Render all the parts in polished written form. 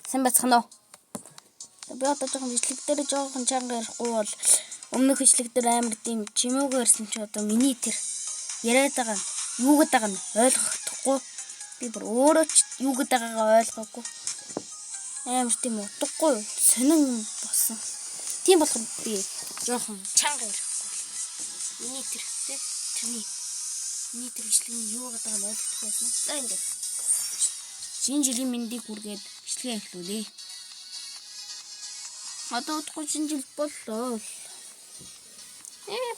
Сайн байцгаана уу? Би одоо жоохон бичлэг дээр жоохон чанга ярихгүй бол өмнөх бичлэг дээр амар тийм чимээгүй ярьсан чи одоо миний тэр яриад байгаа нь юу гэдэг байгаа нь ойлгохдохгүй. Би бүр өөрөө ч юу гэдэг байгаагаа ойлгоогүй. Амар тийм утгагүй сонин юм болсон. Тийм болохоор би жоохон чанга ярихгүй. Миний тэр тэрний миний тэр бичлэгийн юу гэдэг байгааг нь ойлгохгүй байсан. За ингээд шинэ жилийн мэндийг хүргээд бичлэгээ эхлүүлье. Одоо удахгүй шинэ жил боллоо.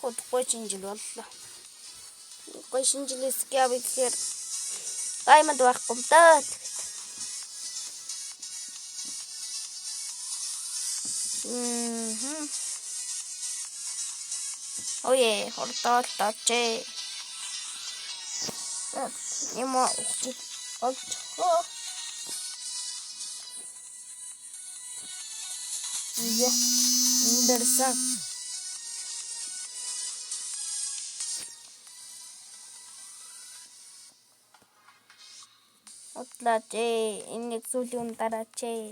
Удахгүй шинэ жил боллоо. Гоё шинэ жилээс явъя гэхээр diamond байхгүй юм даа. Ое, хордоолтооч. Юм уу олчихоо. Яа, эндэрсэн. Удлаач ээ, энийг сүүлийн үн дараач ээ.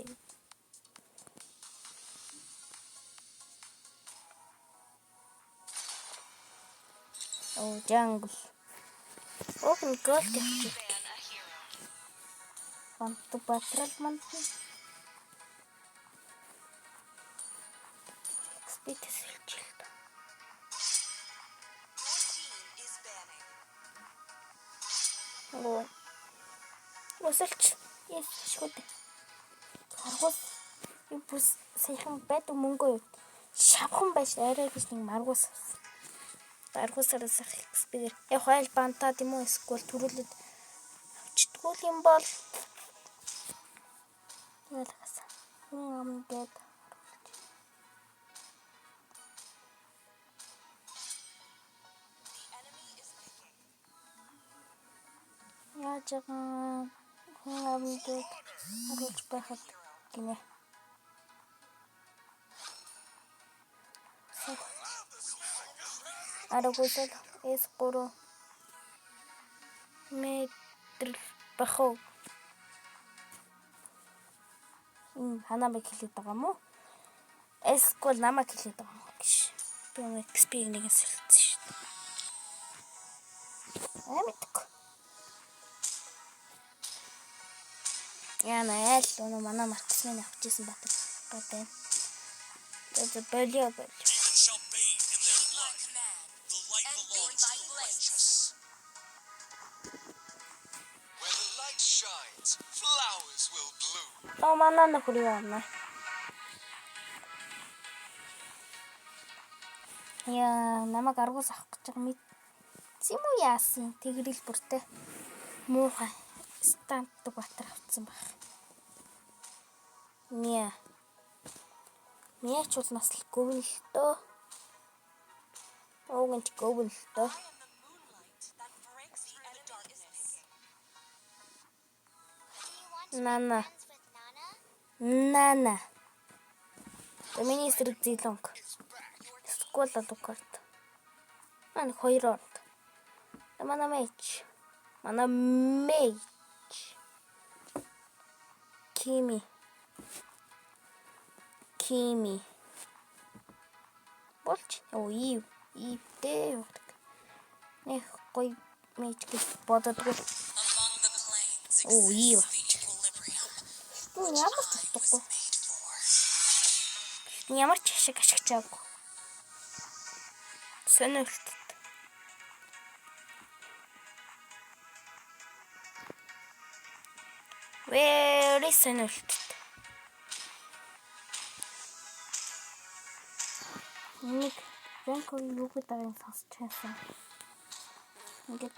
Оо, jungle. Ох, нэг gold явчих. Банту батрал манд. XP тэсэлж л та. Оо. Өсөлч. Yes, шүд. Харгуус би бүс саяхан байдаг мөнгөө шавхан байж арай гэж нэг маргуус. Аргуусаараа сах XP-гээр яг айл бантаад юм уу эсвэл төрүүлээд авчдгүй юм бол ялгасан. Хүн ам гээд яаж байгаа хүн ам гээд харуулж байхад гинэ. Аргуусал S3 метр бахуу. Ханамыг хэлээд байгаа юм уу? Эсвэл намайг хэлээд байгаа юм уу гэж. Би өнөө XP-г нэгэн солилцсон шүү дээ. Аа мэдгүй. Яна айл өнөө манай марксмен авч исэн батар гэдэг. За болио болио. Оо манай нөхөр юу амна. Яа, намайг аргуус авах гэж байгаа мэд. Зэм үү яасан? Тэгрэл бүртэй муухай стантдаг батар авцсан байх. Мя. Мя ч бол нас л гөвн л дөө. Ууг нь ч гөвн л дөө. Нана. Нана. Миний эсрэг зилонг. Скол алукарт. Маань хоёр орд. Манай мэж. Манай мэж. Кими. Кими. Болж. Оо, ив. Ивтэй. Нэг гоё мэж гэж бододгүй. Оо, ив. Ямар ч утгагүй. Ямар ч ашиг ашигчаагүй. Сонирхолтой. Very сонирхолтой. Нэг Ванкувер юу гэдэг байгааг сонсч байсан. Ингээд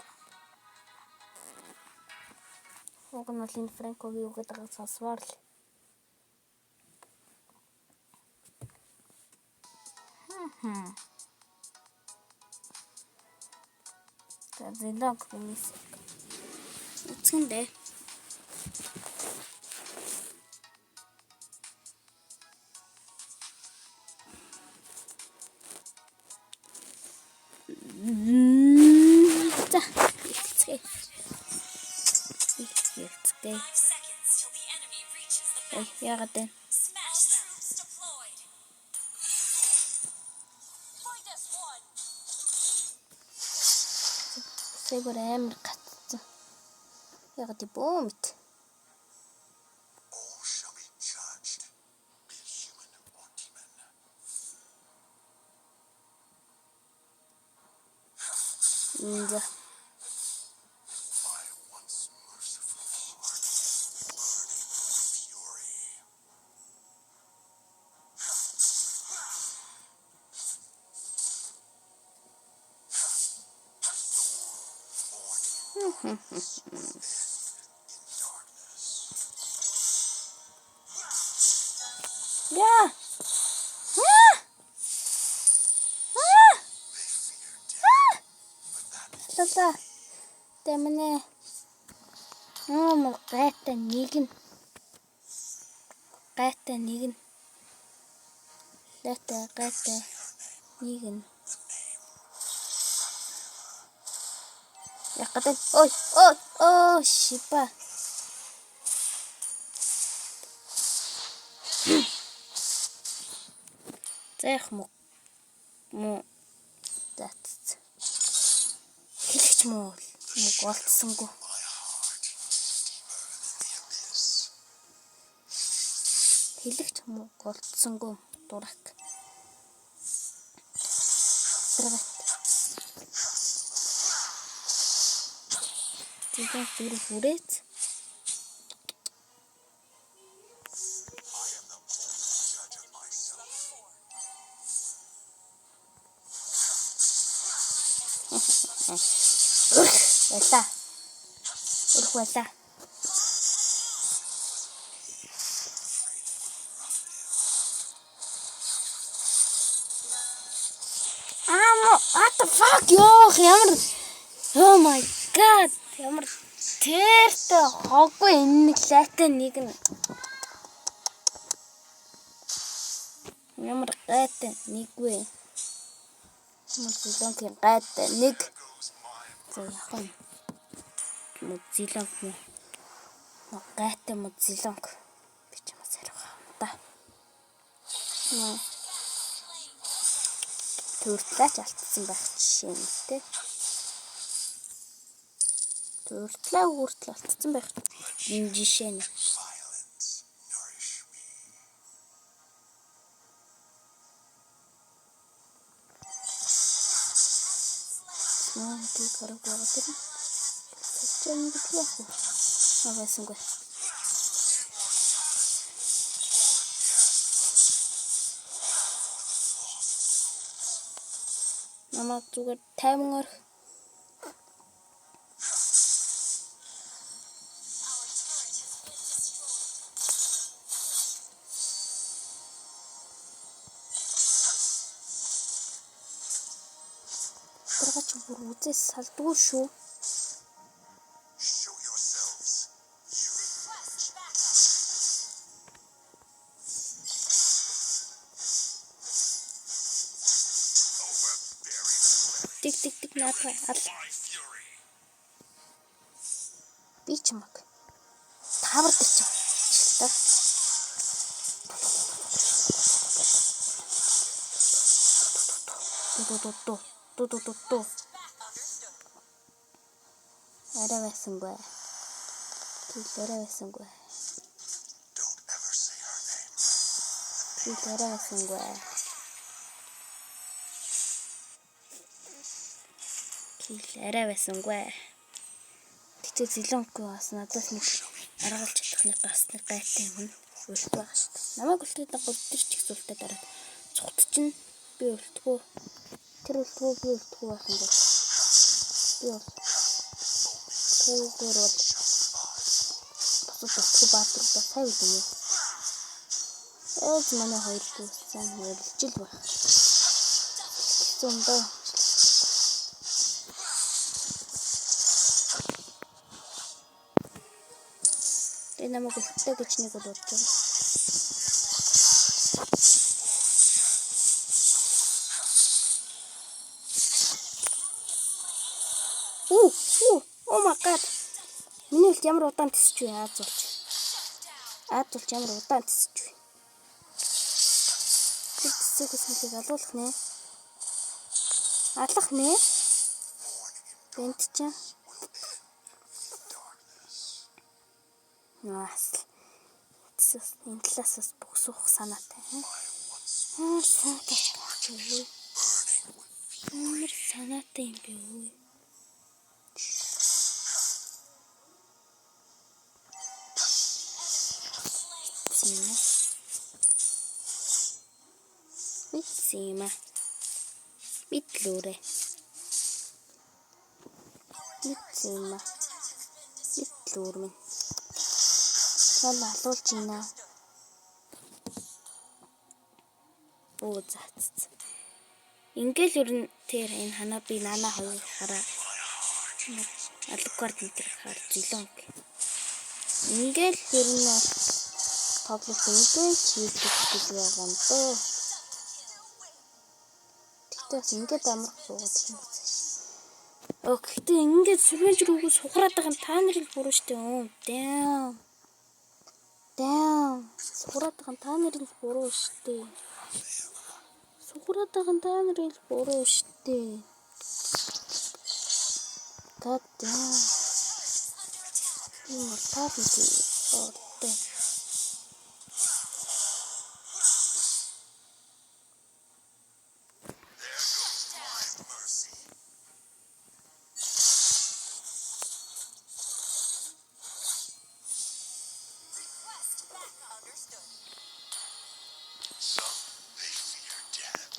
уг нь бол энэ Франкогийн юу гэдэг байгааг сонсвоор л. За зэлог минис. Үцгэн дээ. За, эхэлцгээе. Эхэлцгээе. Ой, яагаад вэ? Сая бүр амар гацсан. Яагаад бөө мэт. За. Яа. Аа! Аа! Лала. Тэмнэ. Аа мó гайтай нэг нь. Гайтай нэг нь. Лайтай гайтай нэг нь. Яг гэдэг. Ой, ой, оо, шипа. За яг мó мó за. Хэлэгч мó мөг олдсонгүй. Хэлэгч мөг олдсонгүй дурак. Дурак. Тэгээд зүрх хүрээц. Өрх байлаа. Өрх байлаа. Аа, what the fuck ёох ямар. Oh my god, ямар тэртэй хоггүй энэ нэг лайтай нэг нь ямар гайтай нэгвэ. Ямар зелонкийн гайтай нэг. За яг юм. Мө зелонк мө. Гайтай мө зелонк. Би ч юм сарих юм да. Мө. Төртлаач алдсан байх жишээ нь тэ. Төртлаа хүртэл алдсан байх жишээ нь. Наа би гараг байгаа тэр. Цацаа нэг л яах вэ? Аа байсангүй. Намайг зүгээр 50 орх. Тэрга чи бүр үзээс салдгүй шүү. Тик тик тик наадах ал. Би ч маг. Тавар дээр чи та. Ду ду ду ду ду ду ду. Арай байсангүй. Тэгэл арай байсангүй. Тэгэл арай байсангүй. Тэгэл арай байсангүй. Тэгтээ зелонко бас надаас нэг аргалж чадах нэг бас нэг гайтай юм үлдэх байгаа шүү дээ. Намайг үлдэхэд гол тэр ч их зүйлтэй дараад цухт чинь би үлдэхгүй. Тэр үлдэхгүй би үлдэхгүй байх юм бол би бол түүгээр бол бусад болтгүй баатруудаа сайн үл юм уу? Ээж манай хоёр дүү сайн ярилж л байх. Хэцүү юм даа. Тэгээ намайг үлдээ гэж нэг бол бодож байгаа. Уу, уу, oh my god. Миний үлт ямар удаан тисч вэ? Аз болж. Ад бол ямар удаан тисэж вэ? Тэр тисээгээс мөлийг алуулах нэ. Алах нэ. Бэнт чинь. Наас. Энэ талаас бас бөгсөх санаатай. Амар санаатай ч юм. Амар санаатай юм бэ өө. Митсима. Митлүрэ. Митсима. Митлүр минь. Чам алуулж байна. Оо за. Ингээл ер нь тэр энэ Ханаби Нана хоёрыг хараа. Алукард энэ тэр хаар зилонг. Ингээл ер нь бол тоглолт ингээл чийлдэг гэж байгаа юм дөө. Тэгтээ бас ингээд амарх суугаад юм гэсэн. Оо гэхдээ ингээд сүрмэж рүүгээ сухраад байгаа нь та нарын л буруу штэ. Damn. Damn. Сухраад байгаа нь та нарын л буруу штэ. Сухраад байгаа нь та нарын л буруу штэ. God damn. Энэ бол та бидний ортой.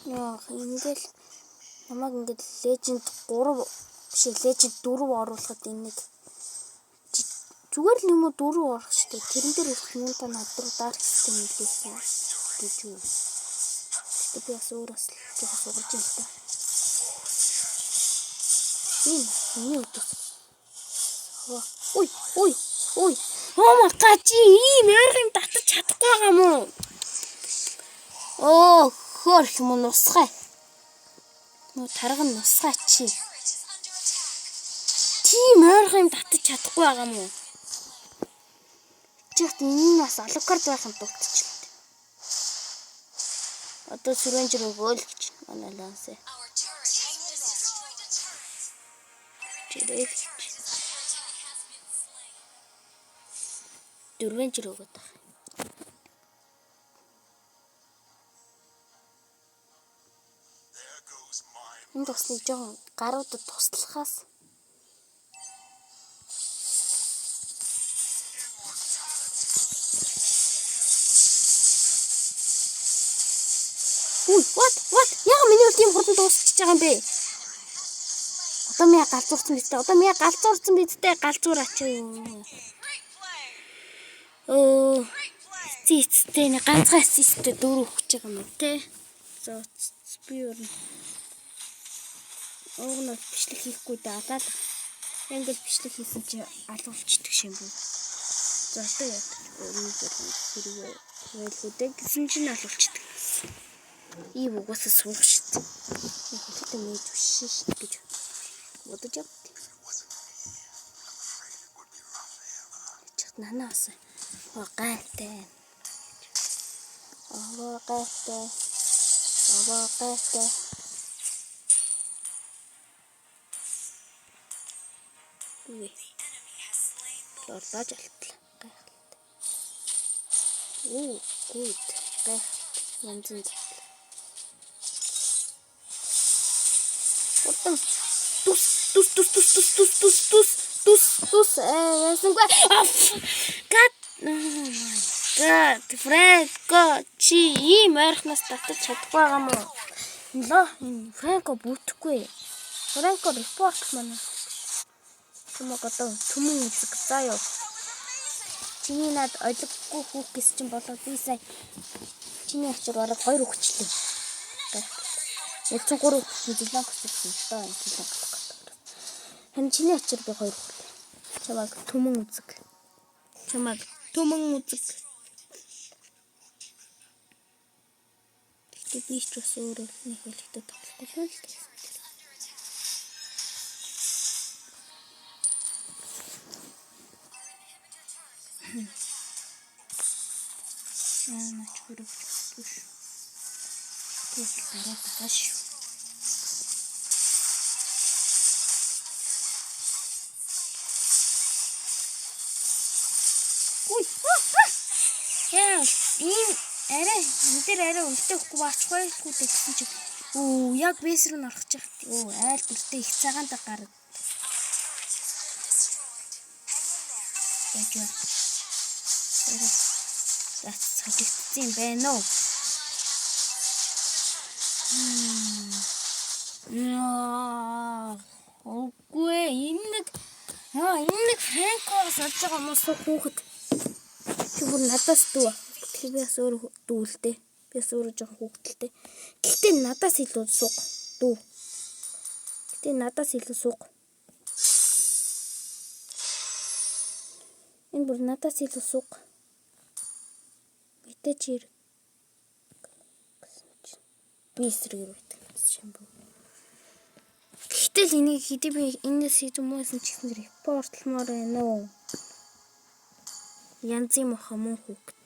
Яа, ингээл намайг ингээд Legend 3 биш Legend 4 оруулахад энэ нэг зүгээр л юм уу 4 орох штэ. Тэрэн дээр ирэх юм та над руу Dark System нөлөөлсөн гэж юу. Гэтэ би бас өөрөөс л жоохон сугарч юм л та. Энэ миний өдөөс. Ой, ой, ой. Oh my god, чи ийм ойрхон юм татаж чадахгүй байгаа юм уу? Оо, хөөх юм уу нусгай. Нөө тарга нь нусгай чи. Тийм ойрхон юм татаж чадахгүй байгаа юм уу? Чи хат энэ нь бас алукард байх юм дутчихлаа. Одоо сүрэнжэр өгөөл гэж манай лансэ. Жирэл гэж. Дөрвөн жир өгöd байгаа. Энд бас нэг жоохон гаруудад туслахаас Үй, what? What? Яг миний үл тийм хурдан дуусчихж байгаа юм бэ? Одоо ми галзуурсан биз дээ. Одоо ми галзуурсан биз дээ. Галзуураач юу. Өө. Цэцтэй нэг ганцхан ассисттэй дөрөв өгч байгаа юм те. За би ер нь уг нь бичлэг хийхгүй дээ алаал. Ингээл бичлэг хийсэн чи алуулчихдаг шим бүү. За одоо ядаж өөрийн зүрх хэрэг байлгүй дээ гэсэн чинь алуулчихдаг. Ийм угаасаа суух шít. Хөлтөө мэж биш шít гэж бодож явд. Чихт нанаа бас гайтай. Аваа гайтай. Аваа гайтай. Үгүй. Лорлож алтлаа. Гайхалтай. Оо, good. Гайхалтай. Янз янз. Хурдан. Тус тус тус тус тус тус тус тус тус тус ясангүй. God. Oh my god. Франко чи ийм ойрхоноос татаж чадахгүй байгаа юм уу? Ло энэ Франко бүтэхгүй. Франко report манай. Чамаг одоо түмэн үзэг заа юу. Чиний над олиггүй хүүх гэс чинь болоод би сая чиний ачаар бараг 2 өгчлээ. Ялцсан 3 өгсөн зилан гэсэн л доо энэ зилан гэдэг. Харин чиний ачаар би 2 өглөө. Чамаг түмэн үзэг. Чамаг түмэн үзэг. Гэхдээ би ч бас өөрөө нэг хэлэхдээ тоглохгүй л гэсэн. Наач хүрэх шүү. Тэгэл дараад байгаа шүү. Үй. Яа, ийм арай энэ дээр арай үлдээхгүй баачихгүй гэсэн чи. Өө, яг бэс рүү норох чих. Өө, айл дүртэй их цагаан да гараад. Яаж вэ? За, цажигдсан юм байна уу? Яа, үгүй ээ, энэ нэг энэ нэг Франкоос олж байгаа хүмүүс хүүхэд. Чи бүр надаас дүү. Тэгэхээр би бас өөр дүү л дээ. Би бас өөрөө жоохон хүүхдэлтэй. Гэхдээ надаас илүү суг дүү. Гэхдээ надаас илүү суг. Энэ бүр надаас илүү суг. Мэдээч хэрэг гэсэн чинь би эсрэгээр байдаг гэсэн юм бүү. Гэхдээ л энийг хэдий би энэс хийж юм уу гэсэн ч гэсэн репортлмоор байна уу? Янз юм хомон хүүхэд.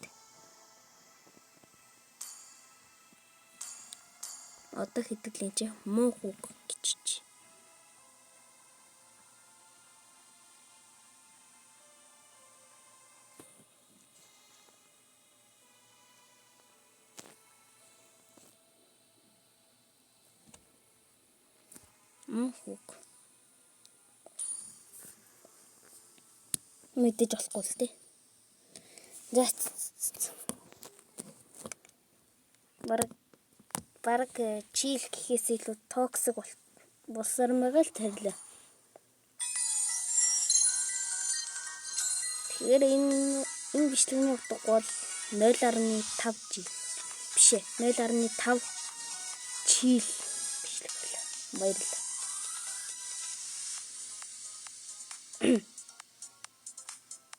Одоо хэдүүлэн чи муу хүүг гэж чи. Муу хүүг. Мэдээж болохгүй л дээ. За бараг chill гэхээс илүү toxic болсоор л тавилаа. Тэгэхээр энэ бичлэгний утга бол 0.5 жил биш ээ 0.5 chill бичлэг байлаа. Баярлалаа.